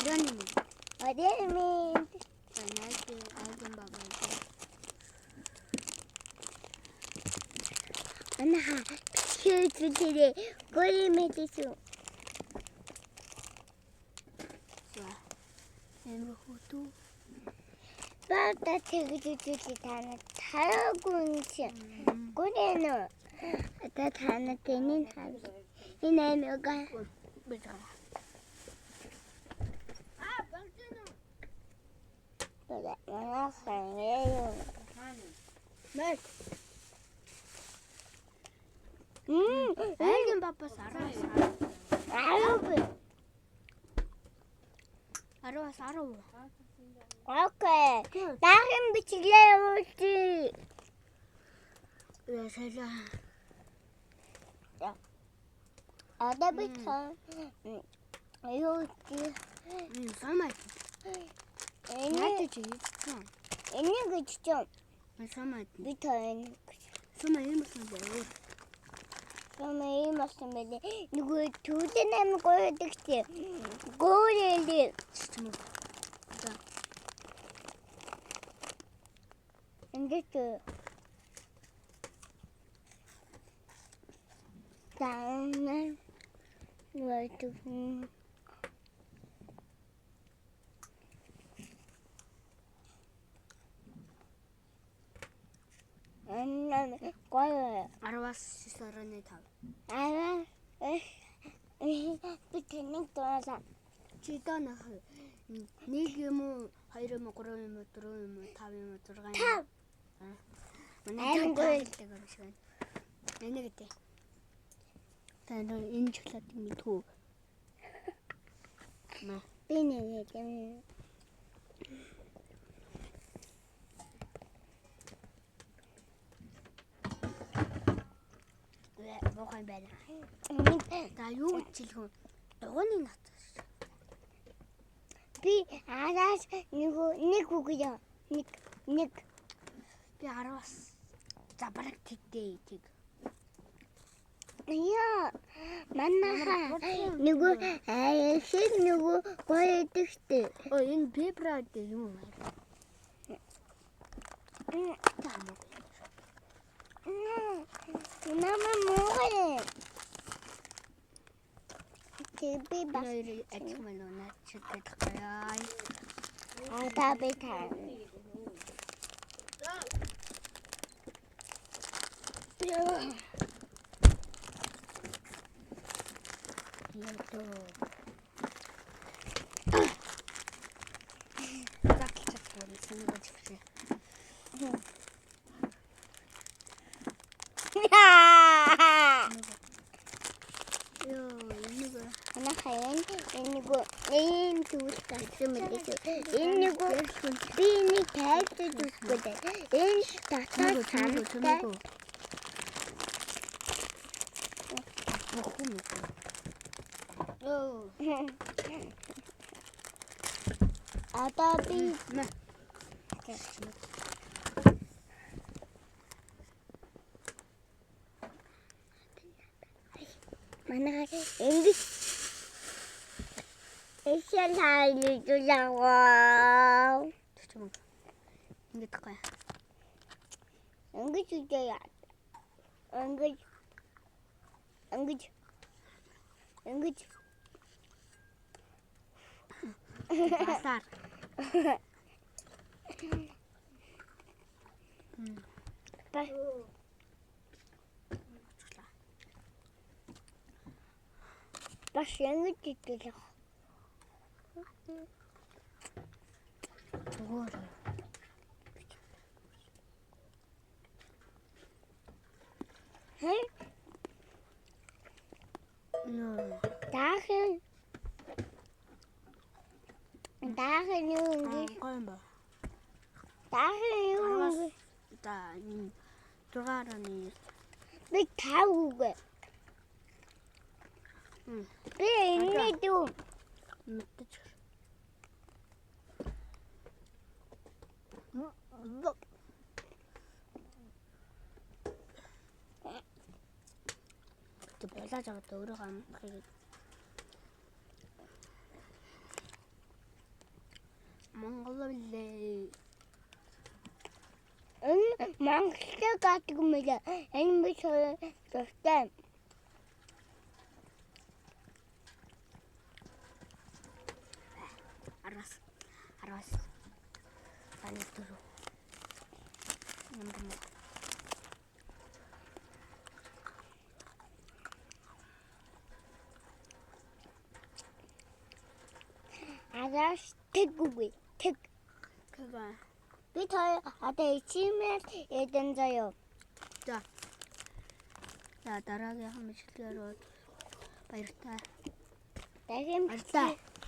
Оройн минь. Оройн минь. Найдын баба. Анаха хөөцөлөө гори мэдсэн. За. Амар хөтөө. Бата тэгж үзүүлээ тана тараагүй юм чи. Гори нөө. Одоо тана тэнийг хав. Энэ аймаг Би байгаа. Аа, багтана. Манай хаа. Мэр. Айлын бабаас 10-аас 10. 10-аас 10. Окей. Дахин бичлэгээ явуулчих. Ясалаа. Одоо би юу чи Самай. энэ Надад чи хийсэн. энийг гэж чинь Самай. би тань Самай юм болсон боо. Самай юм болсон байлээ. Нөгөө түүдэн амиг гоё чи. Гөөрэлээ. Чим. За. Ингээд тань нөгөө Энэ гоё. 10-аас 9.5. Аа. Би тэнийг дуулаа. Чи доо нах. 1 юм уу, 2 юм уу, 3 юм уу, 4 юм уу, 5 юм уу, 6 юм уу? 5. Манай Амар гоё. гэдэг юм шиг байна. Энийг гэдэг. Та нэр энэ чоклоод мэдхүү. Маа. Би нэг юм. Муухай байна. За юу гэж хэлэх вэ? Дугуйны ноц. Би араас нэг нэг үгүй. Нэг нэг Би 10-аас за бараг тэгдээ тэг. Яа, манайха нөгөө шиг нөгөө гоё идэхтэй. Өө энэ пепра гэдэг юм уу? Намаа муугай. Тэг би бас Хоёр адилхан байна уу? Наад шиг гэдэг гоё. Одоо би та. Яа. Задлж чадахгүй санаагаа зэгцээ. Йоо, энийг Манайха энэ нөгөө ийм зүйл гарсан мэлээ. Энэ нөгөө би энийг тайлбарлаж өгөхгүй дээ. Энэ дотоод самтай. Бохоо юм. Йоо. Одоо би Мэ. Манайха ингэж Эшэл хайлуулаа. Чүм. Ингэж гоё. Ингэж үдээ. Ингэж ингэж ингэж Басаар. Бас ингэж идэв. Зүгээр. Хэ? Йоо. Дахин Дахин юу ингэж Гоё юм ба. Дахин юу ингэж За 6.9. Би тав үгүй. Би энэ дүү. Мэдчих. Тэг булааж аваад өөрийгөө амхыг. Монгол билээ. Энэ Монголтой гадаг юм лээ. Энэ би дуртай. Араас. Араас. Таны дөрөв. Ямар юм. Араас тэг үгүй. Тэг. Кага. Би тоо одоо ичимэл эдэн заяа. За. За дараагийн бичлэгээр баяртай. Дахин Баярлалаа.